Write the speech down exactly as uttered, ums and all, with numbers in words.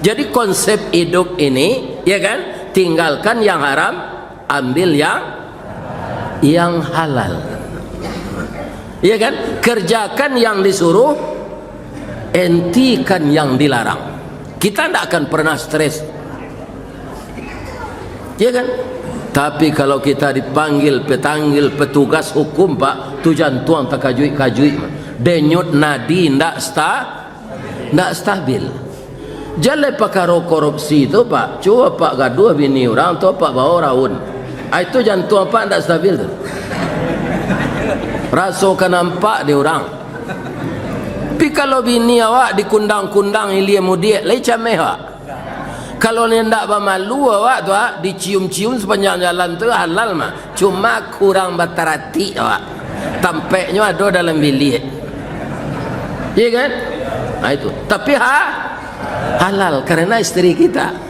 Jadi konsep hidup ini, ya kan, tinggalkan yang haram, ambil yang yang halal. Ya kan? Kerjakan yang disuruh, hentikan yang dilarang. Kita ndak akan pernah stres. Ya kan? Tapi kalau kita dipanggil, petanggil, petugas hukum, Pak, tu jantuang takajuik-kajuik. Denyut nadi ndak sta-, ndak stabil. Jaleh pakaro korupsi tu, Pak, cubo Apak gaduah bini urang tu, Apak bawa raun. Ah, itu jantuang Apak ndak stabil tu. Raso ka nampak di urang. Tapi kalau bini awak dikundang-kundang ilia mudiak, lai cameh awak. Kalau indak bamalu awak tu, ah, dicium-cium sapanjang jalan tu halal mah. Cuma kurang bataratik awak. Tampeknyo ado dalam biliak. Iya kan? Nah, itu. Tapi ha-, halal karena isteri kita.